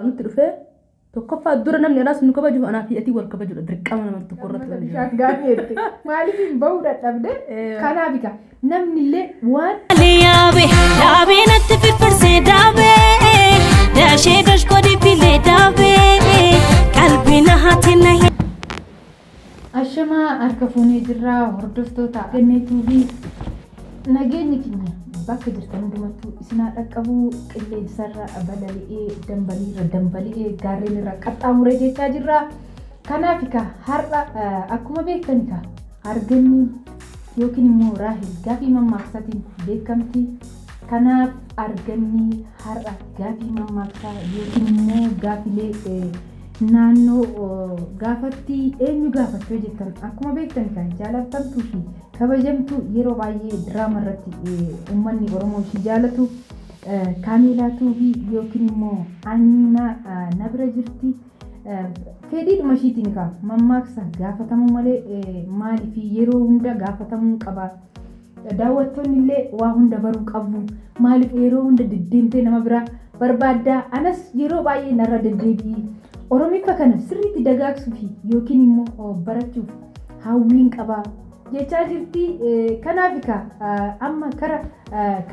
Nutti dhufee tokkoffaa dura namni alaas nu kabaju, anaa fi atii wal kabajudha dirqama nama tokko irratti Lammata wal bishaan gaanii jette. Maaliif hin bahuu dadhabde? Kanaaf egaa namni illee waan Yaabe daabee natti firfirsee daabee dashee dashkoodii filee daabee qalbii na haati na. Ashamaa, harka fuunee jirraa hordoftoota Ganneetuu fi nageenyi keenya bakka jirtan hundumattuu isinaa dhaqqabuu, qilleensarra balali'ee, dambaliirra dambali'ee, gaarreen irra qaxxaamuree jechaa jirra. Kanaaf egaa har'a akkuma beektan egaa arganni yookiin immoo Raahel gaafii mammaaksaatiin beekamti. Kanaaf arganni har'a gaafii mammaaksaa yookiin immoo gaafilee naannoo gaafatti. Eenyu gaafachuu jettan, akkuma beektan kan jaalatamtuu fi kabajamtuu, yeroo baay'ee diraama irratti uummanni Oromoo ishii jaalatu, Kaameelaa Tuubii yookiin immoo Amiinaa na bira jirti. Fedhiidhuma ishiitiin egaa mammaaksa gaafatamuu malee, maaliif yeroo hunda gaafatamuu qaba? Daawwattoonni illee waa hunda baruu qabu. Maaliif yeroo hunda deddeemtee nama biraa barbaaddaa? Anas yeroo baay'ee narra deddeebi'i. Oromiffa kana sirriitti dagaagsuu fi yookiin immoo barachuuf hawwiin qaba jechaa jirti. Kanaaf egaa amma kara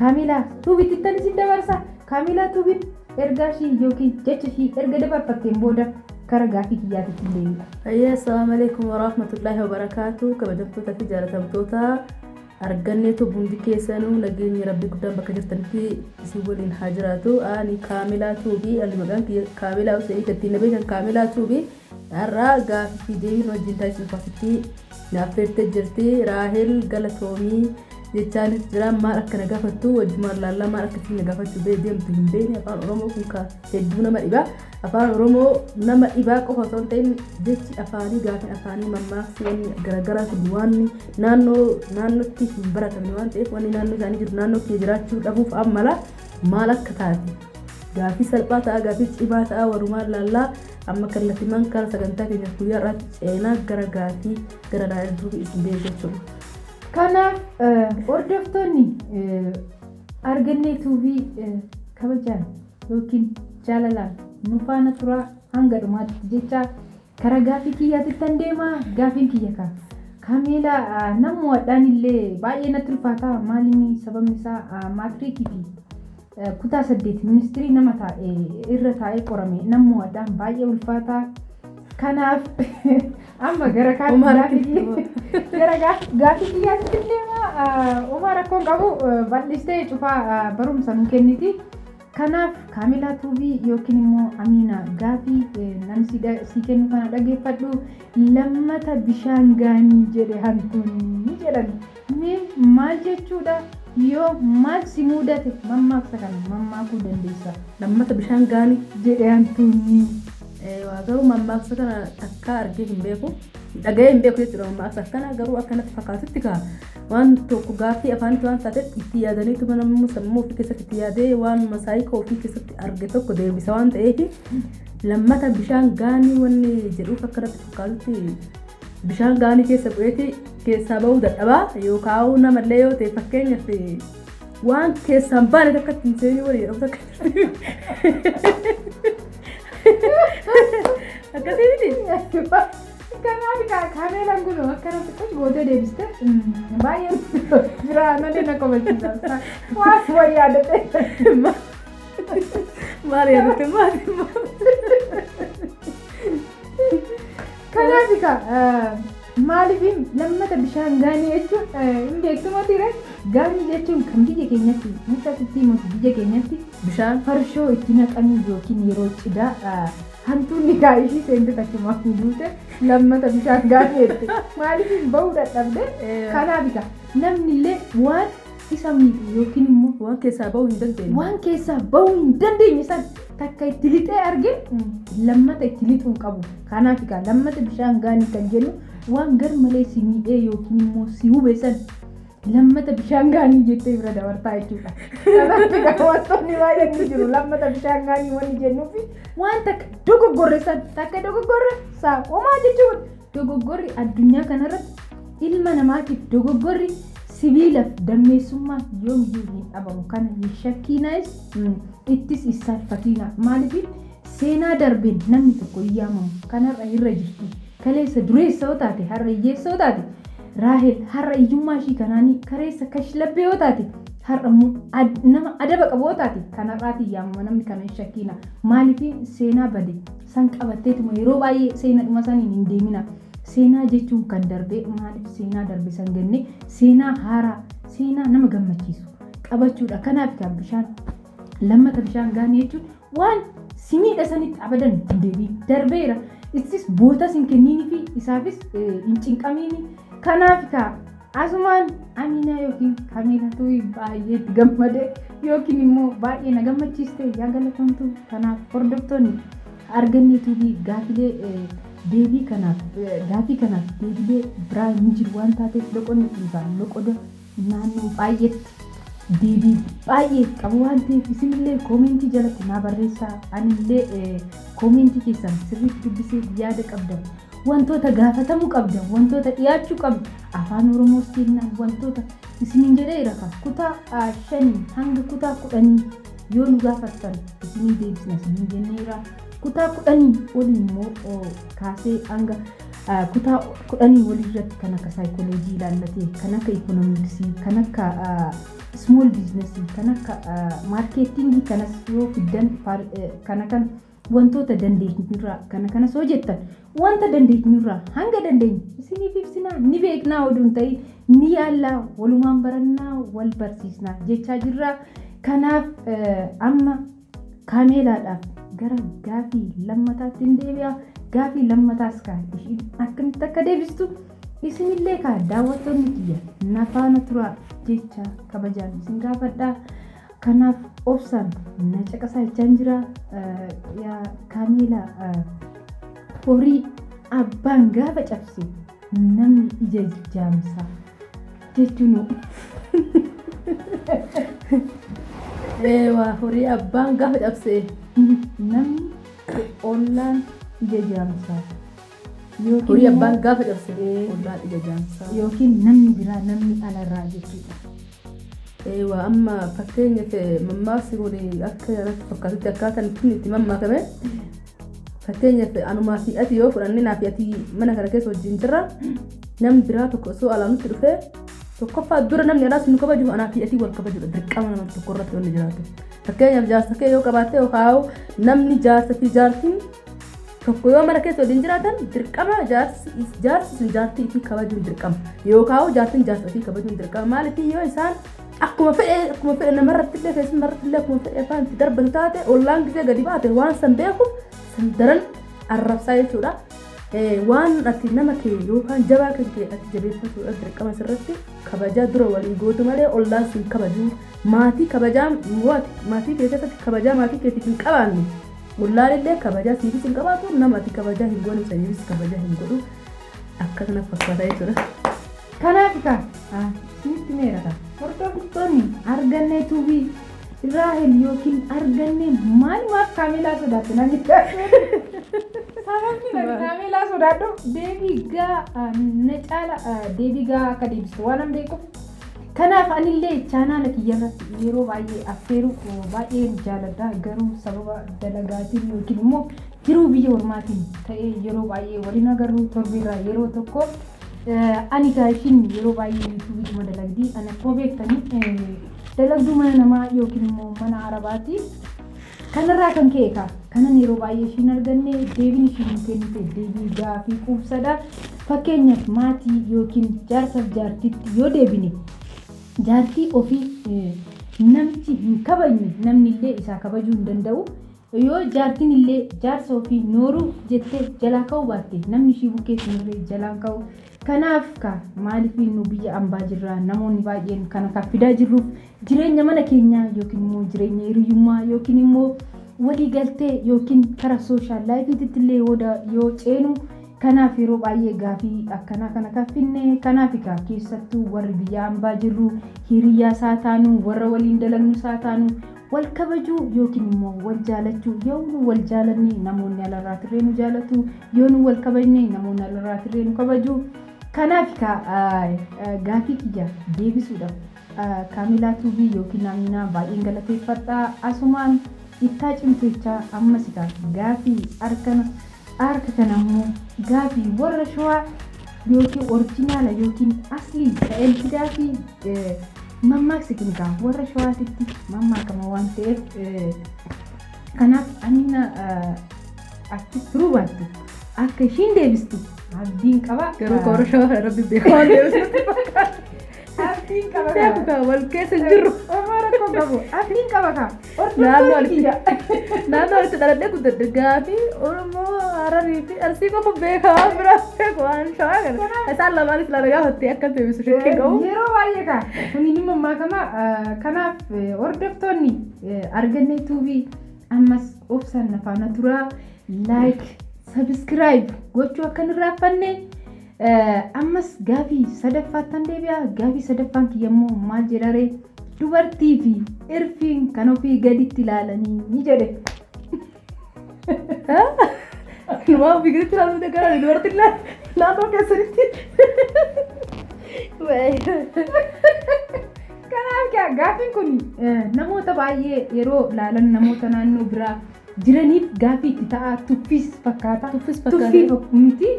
Kaameelaa Tuubitti tan isin dabarsa. Kaameelaa Tuubiin ergaa ishii yookiin jecha ishii erga dabarfatteen booda kara gaafii kiyyaatitti deebi'a. Ayyee, assalaamu alaikum warahmatullaahi wabarakaatu. Kabajamtoota fi jaalatamtoota arganneetu hundi keessanuu, nageenyi rabbi guddaan bakka jirtanitti isin waliin haa jiraatu. Ani Kaamelaa Tuubii, ani maqaan kiyya Kaamelaa Huseenii, kan ittiin na beekan Kaamelaa Tuubii. Har'a gaafii fi deebiin wajjin taasisuuf asitti naaf feertee jirti. Raahel, galatoomii jechaanis jira. Maal akka na gaafattu wajjumaan laallaa. Maal akkasii na gaafachuu deemtu hin beekne. Afaan Oromoo kun ka hedduu nama dhibaa. Afaan Oromoo nama dhibaa qofa osoo hin ta'in, jechi afaanii, gaafin afaanii, mammaaksi, wanni garaagaraa kun waan naannoo naannootti hin baratamne waan ta'eef, wanni naannoo isaanii jiru naannoo kee jiraachuu dhabuuf ammala. Maal akka taate, gaafii salphaa ta'a, gaafii cimaa ta'a, walumaan laallaa. Amma kallattiimaan kara sagantaa keenyaaf guyyaa irraatti ceenaa, gara gaafii gara Raahel isin beeku jechuudha. Kanaaf hordoftoonni argannee tuubii kabajaan yookiin jaalalaan nu faana turaa hanga dhumaatti jecha karaa gaafii kiyyaatti tan deema. Gaafiin kiyya ka Kaameelaa, namoodhaan illee baay'ee natti ulfaata. Maalinni sababni isaa maatiriikii fi kutaa 8 ministirii nama taa'e irra taa'ee qorame namoodhaan baay'ee ulfaata. Kanaaf amma gara gaafii kiyyaatti deema. Homaa rakkoon qabu, bal'istee cufaa barumsa nu kenniti. Kanaaf Kaamelaa Tuubii yookiin immoo Amiina, gaafii nan si kennu kana dhageeffadhu. Lammata bishaan gaanii jedhe hantuunni jedhan. Mee maal jechuudha? Yoo maal si mudate mammaaksa kana mammaakuu dandeessa? Lammata bishaan gaanii jedhe hantuunni. Waa garuu mammaaksa kana takkaa argee hin beeku. Dhaga'ee hin beeku jechuudha mammaaksa akkana. Garuu akkanatti fakkaatutti kaa, waan tokko gaaffii afaanitti waan taateef itti yaadaniitu namni sammuu ofii keessatti itti yaadee waan masaayika ofii keessatti arge tokko deebisa waan ta'eef, lammata bishaan gaanii wanni jedhuuf akkanatti fakkaatutti bishaan gaanii keessa bu'eeti keessaa bahuu dadhabaa, yookaan namallee yoo ta'e, fakkeenyaaf waan keessaan baane takka ittiin seenii walii jedhamu takka jirti. Akkasii miti? Kanaaf kaameelaan kun akkanatti qos gootee deebiste baay'ee jira malee na komachiisa. Waan wayii yaadate. Maal yaadatte? Maal? Kanaaf egaa maaliif lammata bishaan gaanii jechuun hin beektu matiire? Gaanii jechuun kan biyya keenyatti mucaa sitti himutu, biyya keenyatti bishaan farshoo itti naqanii yookiin yeroo cidhaa hantuunni gaa'ishii seente tachumaan duute lammata bishaan gaanii jette. Maaliif hin bahuu dadhabde? Kanaaf egaa namni illee waan isa miidhu yookiin immoo waan keessaa bahuu hin dandeenye. Waan keessaa bahuu hin dandeenye san takka itti lixee arge lammata itti lixuu qabu. Kanaaf egaa lammata bishaan gaanii kan jennu, waan gar malee si miidhee yookiin immoo si hube san lammata bishaan gaanii jettee bira dabartaa jechuudha. Kanaaf egaa wantoonni baay'een ni jiru. Lammata bishaan gaanii wanni jennuufi waan takka dogoggorre san, takka dogoggorre saa homaa jechuun, dogoggorri addunyaa kanarratti ilma namaatiif dogoggorri sibiilaaf dammeessummaa yoomiyyuu hin dhabamu. Kana hin shakkiinaas, ittis hin saalfatiina. Maaliif Seenaa darbeen namni tokko hin yaamamu. Kanarra irra jirti. Kaleessa dureessa yoo taate har'a hiyyeessa yoo taate Raahel har'a hiyyummaa ishii kanaanii kareessa kashlabbee yoo taate har'a immoo nama adaba qabu yoo taate kanarraatiin yaamama namni kana hin shakkiina. Maaliif seenaa bade san qabatteetuma yeroo baay'ee seenadhuma saniin hin deemina. Seenaa jechuun kan darbe maaliif seenaa darbe san gannee seenaa haaraa seenaa nama gammachiisu qabachuudha. Kanaaf kan bishaan lammata bishaan gaanii jechuun waan si miidha sanitti abadan hin deebiin darbeera. Ittis bootas hin kenniinii fi isaafis hin cinqamiini. Kanaaf kaa asumaan Aminaa yookiin Kamiilatu baay'ee itti gammade yookiin immoo baay'ee na gammachiiste yaa galatamtu. Kanaaf hordoftoonni arganne tuubii gaafilee deebii kanaaf gaafii kanaaf deebilee biraa hin jiru waan taateef loqonni kun loqoda naannoo baay'eetti deebii baay'ee qabu waan ta'eef isinillee koomentii jalatti naa barreessaa. Anillee koomentii keessan sirriitti dubbisee yaada qabdan wantoota gaafatamuu qabdan wantoota dhiyaachuu qabdan afaan Oromoos kennaan wantoota isiniin jedheera kan kutaa 5 hanga kutaa 10 yoo nu gaafattan isinii deebisna isiniin jenneera. Kutaa 10 olii immoo kaasee hanga kutaa 10 olii irratti kan akka saayikooloojii ilaallatee kan akka ikoonomiksii kan akka small business kan akka maarkeettingii kanas yoo fiddan kana kan wantoota dandeenyurraa kana kanas hojjettan wanta dandeenyurraa hanga dandeenyu isiniif ibsinaa ni beeknaa oduun ta'in ni yaallaa walumaan barannaa wal barsiisnaa jechaa jirra. Kanaaf amma kaameelaadhaaf gara gaafii lammataatti hin deebi'a. Gaafii lammataas kaa ishiin akkamitti akka deebistu isinillee kaa daawwattoonni kiyya na faana turaa jecha kabajaan isin gaafadha. Kanaaf obsaan na caqasaa jechaan jira. Yaa kaameelaa horii abbaan gaafa cabse namni ija jaamsa jechuun Eewaa horii abbaan gaafa cabse namni ollaan ija jaamsa. Horii abbaan gaafa cabse ollaan ija jaamsa. Yookiin namni biraa namni alarraa jechuudha. Eewaa amma fakkeenyaaf mammaaksi kun akka natti fakkaatutti akkaataan ittiin itti mammaakame fakkeenyaaf anumaa fi ati yoo fudhanne naa fi ati mana kana keessa wajjin jirra namni biraa tokko osoo alaa nutti dhufee tokkoffaa dura namni alaas nu kabaju anaa fi ati wal kabajudha dirqama nama tokko irratti wanni jiraatu. Fakkeenyaaf jaarsa kee yoo qabaatte yookaan namni jaarsa fi jaartiin tokko yoo mana keessa waliin jiraatan dirqama jaarsi sun jaartii ifii kabajuun dirqama yookaan jaartiin jaarsa ifii kabajuun dirqama maaliif yoo isaan akkuma fedhe namarratti illee keessumarratti illee akkuma fedhe afaan itti darbatu taate ollaan gisee gadi baate waan san beekuuf san daran arrabsaa jechuudha. Waan ati nama kee yookaan jabaa kan kee ati jabeeffatuudha dirqama sirratti kabajaa dura walii gootu malee ollaan siin kabajuu maatii kabajaa maatii keessatti kabajaa maatii keetiif hin qabaanne ollaan illee kabajaa siifis hin qabaatu nama ati kabajaa hin goone saniifis kabajaa hin godhu akkasuma fakkaata jechuudha. Kanaaf kaa isinitti meera kaa hordoftoonni argannee tuubii Raahel yookiin argannee maalumaaf kaameelaa sodaatte naan jecha. Sababni ani kaameelaa sodaadhu deebii gaa na caala deebii gaa akka deebistu waan an beekuuf. Kanaaf anillee chaanaala kiyya irratti yeroo baay'ee affeeruu baay'een jaaladha garuu sababa dalagaatiin yookiin immoo jiruu biyya ormaatiin ta'ee yeroo baay'ee waliin agarru torbeerraa yeroo tokko ani kaa ishiin yeroo baay'ee yuutuubii dalagdii ani akkuma beektanii dalagduu mana namaa yookiin immoo mana arabaati. Kanarraa kan ka'e kaa kanan yeroo baay'ee ishiin arganne deebiin ishiin kennite deebii gaafii quubsadha. Fakkeenyaaf maatii yookiin jaarsaaf jaartitti yoo deebine jaartii ofii namichi hin kabajne namni illee isaa kabajuu hin danda'u. Yoo jaartiin illee jaarsa ofii nooruu jettee jalaa ka'uu baatte namni ishii bukkee sunillee jalaan ka'u. Kanaaf kaa maaliif nu biyya ambaa jirra namoonni baay'een kana kan fidaa jirruuf jireenya mana keenyaa yookiin immoo jireenya hiriyyummaa yookiin immoo waliigaltee yookiin karaa sooshaal laayifiitti illee yoo ceenu kanaaf yeroo baay'ee gaafii akkanaa kana kan finne kanaaf kaa keessattuu warri biyya ambaa jirru hiriyyaa isaa taanu warra waliin dalagnu isaa taanu wal kabajuu yookiin immoo wal jaalachuu yoo nu wal jaalanne namoonni alarraa turre nu jaalatu yoo nu wal kabajne namoonni alarraa turre nu kabaju. Kanaaf kaa gaafii kiyya deebisuudhaaf Kaameelaa Tuubii yookiin Aminaa baay'een galateeffadha. Asumaan Ittaa cimtu jechaa ammas egaa gaafii harka kana immoo gaafii warra Shawaa yookiin orjinaala yookiin aslii ta'een fidaa fi mammaaksi kun egaa warra Shawaatitti mammaakama waan ta'eef kanaaf Amina achi turuu baattu akka ishiin deebistu abdiin qaba. Garuu ka warra Shawaa kana Rabbi beekaa waan deebisutti fakkaata. Abdiin qaba. Beeku kaa wal keessa hin jirru. Homaa rakkoo qabu. Abdiin qaba kaa. Naannoo Hordoftoonni walitti kiyya. Naannoo walitti dhaladhee guddadhe gaafii Oromoo Hararii fi Arsii qofa beekaa waan biraa beeku waan Shawaa kana. Isaan lamaanis laala gaafattee akka deebisu shakkii qabu. Yeroo baay'ee kaa kuni ni mammaakama. Kanaaf hordoftoonni Argannee Tuubii ammas obsaan na faana turaa, like, subscribe gochuu akka hin irraanfanne. Ammas gaafii sadaffaattan deebi'a. Gaafii sadaffaan kiyya immoo maal jedharee? Dubartii fi irfiin kan ofii gaditti ilaalanii ni jedhe. Numaa ofii gaditti ilaaluu gara dubartiin naannoo keessanitti. Kanaaf gaafiin kun namoota baay'ee yeroo ilaalan namoota naannoo biraa jiraniif gaafii itti ta'a, tuffiis fakkaata. Tuffis fakkaata. Tuffii miti.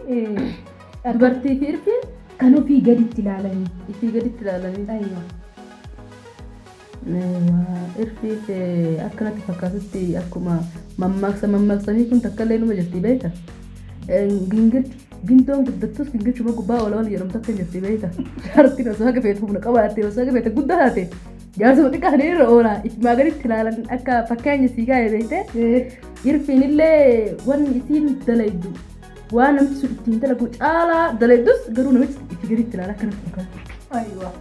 Dubartii fi irfiin kan ofii gaditti ilaalanii. Ifii gaditti ilaalanii. Aywa. Irfii fi akkanatti fakkaatutti akkuma mammaaksa mammaaksanii kun takka illee numa jirti beekta. Gingilchi gindoon guddattus gingilchuma gubbaa oola waan jedhamtu akka jirti beekta. Jaartiin osoo haga feete humna qabaatte, osoo haga feete guddaa taate, jaarsuma xiqqaa sana irra oola ifumaa gaditti ilaalan akka fakkeenya sii kaa'e beekte. Irfiin illee wanni isiin dalaydu waan namichi sun ittiin dalagu caalaa dalaydus garuu namichi itti gaditti ilaala akkanatti fakkaata. Aywa.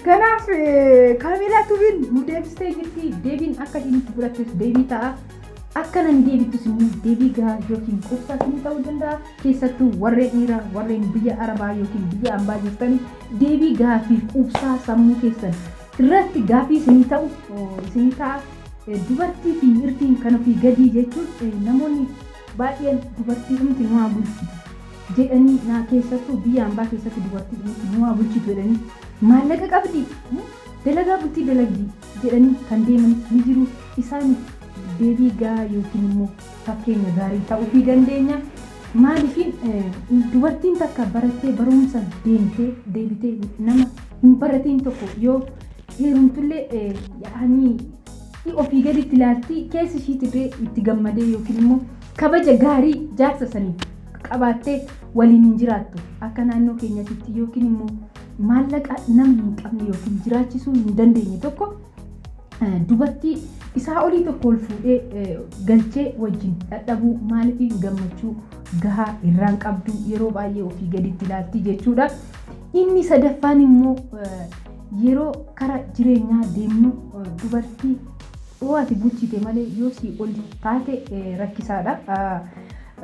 Kanaaf Kaamilaa Tuubiin nu deebistee jirti. Deebiin akka isheen itti fudhattes deebii ta'a. Akka nan deebittus immoo deebii gahaa yookiin quubsaa isin ta'uu danda'a. Keessattuu warreen dhiiraa, warreen biyya Arabaa yookiin biyya ambaa jirtan, deebii gahaa fi quubsaa sammuu keessan irratti gaafii isinii ta'u isinii ta'a. Dubartii fi irfiin kan ofii gadii jechuun namoonni baay'een dubartii dhumti nu haa bulchitu jedhanii naa keessattuu biyya ambaa keessatti dubartii dhumti nu haa bulchitu jedhanii maallaqa qabdi, dalagaa bultii dalagdi jedhanii kan deeman ni jiru. Isaaniif deebii gahaa yookiin immoo fakkeenya gaarii ta'uufii dandeenya. Maaliifin dubartiin takka barattee barumsa deemtee deebitee nama hin baratiin tokko yoo heerumtullee yaa'anii ofii gaditti ilaalti, keessi ishiitirree itti gammadee yookiin immoo kabaja gaarii jaarsa saniif qabaattee waliin hin jiraattu akka naannoo keenyatti, yookiin immoo maallaqa nama hin qabne yookiin jiraachisuu hin dandeenye tokko dubartii isaa olii tokko ol fuudhee galchee wajjin dadhabuu, maaliif gammachuu gahaa irraan qabdu, yeroo baay'ee ofii gaditti ilaalti jechuudha. Inni sadaffaan immoo yeroo kara jireenyaa deemnu dubartii yoo ati bulchite malee yoo sii ol taate rakkisaadha.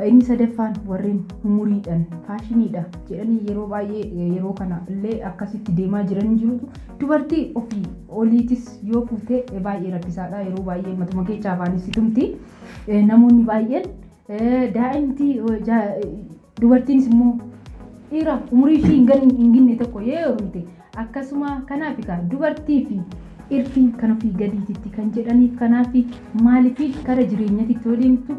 Inni sadaffaan warreen umuriidhaan faashiniidha jedhanii yeroo baay'ee yeroo kana illee akkasitti deemaa jiran jirutu dubartii ofii oliitis yoo fuute baay'ee rakkisaadha. Yeroo baay'ee matuma keessa afaanis tumti. Namoonni baay'een daa'imti dubartiinis immoo dhiira umurii ishii hin ginne tokko yoo heerumte akkasuma. Kanaaf egaa dubartii fi irfiin kan ofii gadiititti kan jedhaniif kanaaf. Maaliif kara jireenyatti yoo deemtu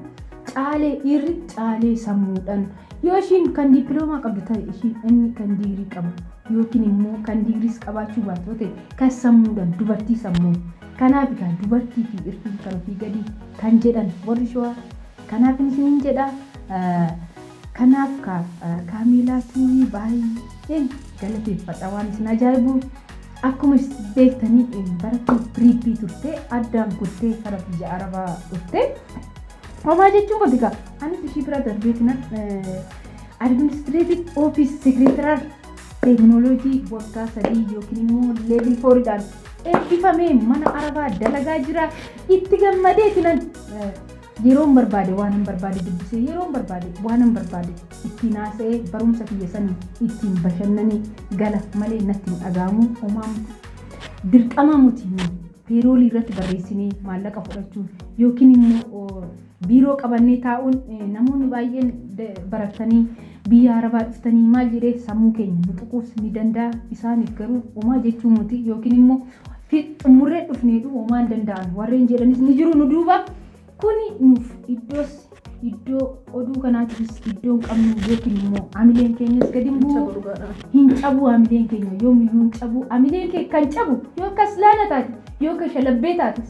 caalee dhiirri caalee sammuudhaan yoo ishiin kan diipiloomaa qabdu ta'e, ishiin inni kan digirii qabu yookiin immoo kan digiriis qabaachuu baatu ta'e kan sammuudhaan dubartii sammuu. Kanaaf egaa dubartii fi irfiin kan ofii gadii kan jedhan warri Shawaa kanaaf isiniin jedha. Kanaaf Kaamilaa Tuubii baay'een galateeffadha. Waan isin ajaa'ibu akkuma beektanii barattuu prep turte addaan kuttee kara biyya Arabaa dhufte. Homaa jechuun kooti kaa anis ishii bira darbeetina administrative office secretarial technology waggaa 3 yookiin immoo level 4dhaan eebbifamee mana Arabaa dalagaa jira. Itti gammadeetinan yeroon barbaade waan hin barbaade dubbisee, yeroon barbaade waan hin barbaade ittiin haasa'ee, barumsa kiyya sanii ittiin bashannanee gala malee natti hin dhaga'amu. Homaa miti, dirqama miti payroll irratti barreessinee maallaqa fudhachuun yookiin immoo biiroo qabannee taa'uun. Namoonni baay'een baratanii biyya Arabaa dhuftanii maal jedhee sammuu keenya nu tuquus ni danda'a. Isaaniif garuu homaa jechuu miti yookiin immoo Xumurree dhufnee homaa hin danda'an warreen jedhanis ni jiru nu duuba. Kuni nuuf iddoos iddoo oduu kanaatiifis iddoo hin qabnu yookiin immoo amileen keenyas gadi hin bu'u. Hin cabu amileen keenya yoomiyyuu hin cabu. Amileen kee kan cabu yoo akkas laana taate yoo akka shalabbee taate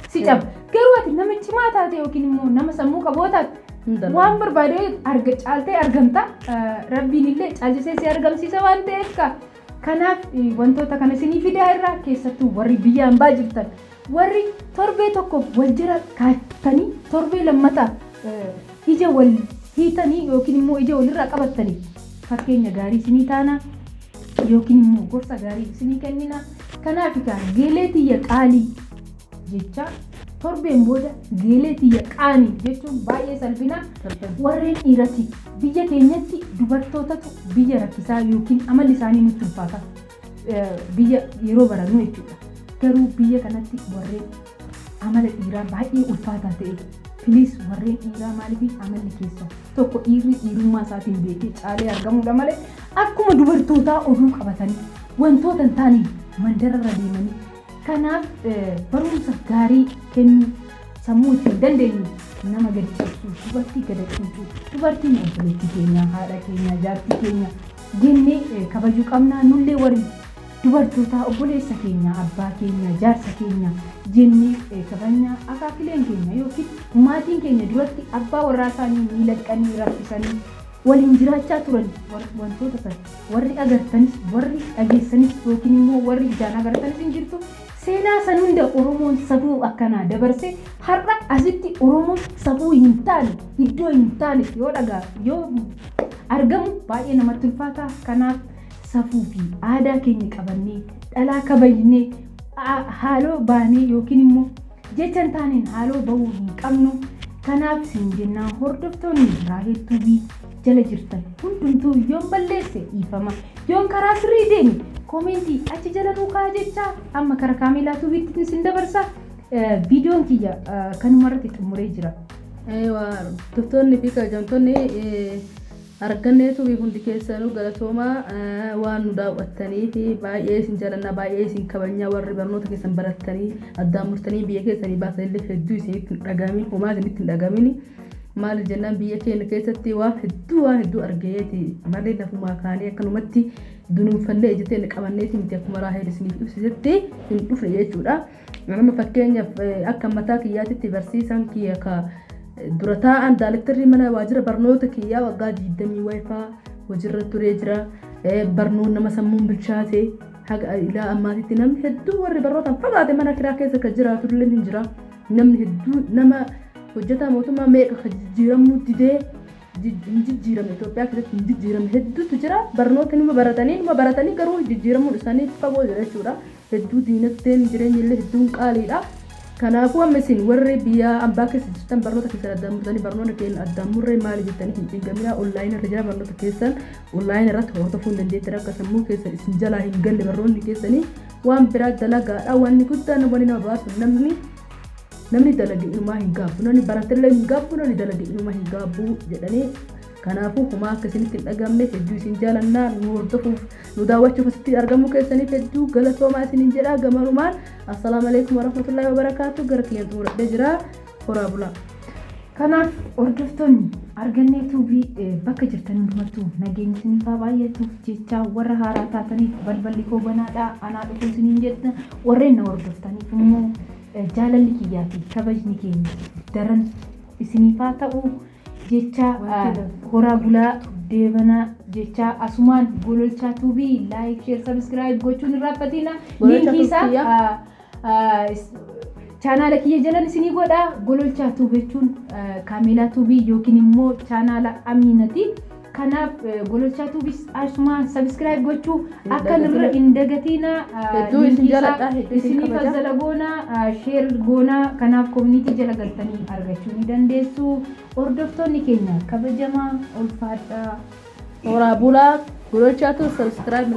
si caba. Garuu ati nama cimaa taate yookiin immoo nama sammuu qaboo taate waan barbaade arga caaltee argamta. Rabbiin illee caalchisee si argamsiisa waan ta'eef kanaaf wantoota kana isinii fidaa irraa keessattuu warri biyya hambaa jirtan warri torbee tokkoof wal jala kaattanii torbee lammataaf ija wal hiitanii yookiin immoo ija walirraa qabattanii fakkeenya gaarii isinii taana yookiin immoo gorsa gaarii isinii kennina. Kanaaf egaa geelee tiyya qaalii jecha torbeen booda geelee tiyya qaanii jechuun baay'ee salphina. Warreen dhiirati biyya keenyatti dubartootatu biyya rakkisaa yookiin amalli isaanii nutti ulfaata biyya yeroo barannu jechuudha. Garuu biyya kanatti warreen amala dhiiraa baay'ee ulfaataa ta'e piliis warreen dhiiraa maaliif amalli keessa tokko dhiirri dhiirummaa isaatiin beekee caalee argamuudha malee akkuma dubartootaa oduu qabatanii wantoota hin taane mandararra deemanii. Kanaaf barumsa gaarii kennuu sammuu ittiin dandeenyu nama gadi cabsuu dubartii gadi cuucuu dubartiin obboleettii keenya haadha keenya jaartii keenya jennee kabajuu qabnaa. Nullee warri dubartootaa obboleessa keenya abbaa keenya jaarsa keenya jennee kabajnaa. Akaakileen keenya yookiin maatiin keenya duratti abbaa warraa isaanii miila dhiqanii raffisanii waliin jiraachaa turan wantoota sana warri agartanis warri dhageessanis yookiin immoo warri ijaan agartanis hin jirtu. Seenaa san hunda Oromoon safuu akkanaa dabarsee har'a asitti Oromoon safuu hin taane iddoo hin taane yoo dhagaa yoo argamu baay'ee namatti ulfaata. Kanaaf safuu fi aadaa keenya qabannee dhalaa kabajnee haaloo baanee yookiin immoo jecha hin taaneen haaloo bahuu hin qabnu. Kanaaf siin jennaa hordoftoonni Raahel Tuubii jala jirtan hundumtuu yoon balleesse dhiifama yoon karaa sirrii deeme koomentii achi jala nuu kaa'aa jecha amma karaa Kaameelaa Tuubiitti isin dabarsa. Viidiyoon kiyya kanuma irratti xumuree jira. Hordoftoonni fi kabajamtoonni argannee Tuubii hundi keessanuu galatoomaa waan nu daawwattanii fi baay'ee isin jaalannaa baay'ee isin kabajnaa. Warri barnoota keessan barattanii addaan murtanii biyya keessanii baasanillee hedduu isinitti hin dhagamin homaa isinitti hin dhagamin. Maal jennaan biyya keenya keessatti waan hedduu argeeti malee lafumaa kaanee akkanumatti dunuunfannee ija teenya qabanneeti miti akkuma Raahel isiniif ibsitetti hin dhufne jechuudha. Nama fakkeenyaaf akka mataa kiyyaatitti barsiisaan kiyya ka dura taa'an daayirektarri mana waajjira barnoota kiyyaa waggaa 20 wayifaa hojiirra turee jira. Barnoon nama sammuun bilchaate haga ilaa ammaatitti namni hedduu warri barnootaan fagaate mana kiraa keessa kan jiraatu illee hin jira. Namni hedduu nama hojjetaa mootummaa meeqa kan jijjiiramuu didee hin jijjiiramne Itoophiyaa keessatti hin jijjiiramne hedduutu jira. Barnoota numa baratanii garuu jijjiiramuun isaanii fagoo jira jechuudha. Hedduu diinagdeen jireenya illee hedduun qaaliidha. Kanaafuu amma isin warri biyya ambaa keessa jirtan barnoota keessan addaan murtanii barnoota keenya addaan murree maali jettanii hin cinqaminaa. Onlaayinii irra jira barnoota keessan onlaayinii irratti hordofuu hin dandeettan akka sammuu keessan isin jalaa hin galle barnoonni keessanii waan biraa dalagaadha. Wanni guddaan wanni nama baasu namni dalage inumaa hin gaabbu namni baratellee hin gaabbu namni dalage inumaa hin gaabbu jedhanii. Kanaafuu homaa akka isinitti hin dhagamne hedduu isin jaalannaa nu hordofuuf nu daawwachuuf asitti argamuu keessaniif hedduu galatoomaa isiniin jedha. Gamanumaan assalaamu alaikum warahmatullahi wabarakaatu gara kiyyaan xumuradhee jira. Horaa bulaa. Kanaaf hordoftoonni argannee Tuubii bakka jirtan hundumattuu nageenyi isiniif haa baay'atuuf jecha warra haaraa taataniif balballi koo banaadha anaa dhufuu isiniin jedha. Warreen na hordoftaniif immoo jaalalli kiyyaa fi kabajni keenya daran isiniif haa ta'u jecha horaa bulaa deebanaa jecha asumaan Gololchaa Tuubii laayik sheer sabiskiraayib gochuun hin irraanfatina. Liinkii isaa chaanaala kiyya jalan isinii godha. Gololchaa Tuubii jechuun Kaameelaa Tuubii yookiin immoo chaanaala Amiinati. Kanaaf Gololchaa Tuubii asumaan sabiskiraayib gochuu akka irra hin dagatina. Hedduu isin jaaladha hedduu isin isinii kabaja. fazzala goonaa sheer goonaa kanaaf koominiitii jala galtanii argachuu ni dandeessu. Hordoftoonni keenya kabajamaa ulfaadhaa. Horaa bulaa Gololchaa Tuubii sabiskiraayib.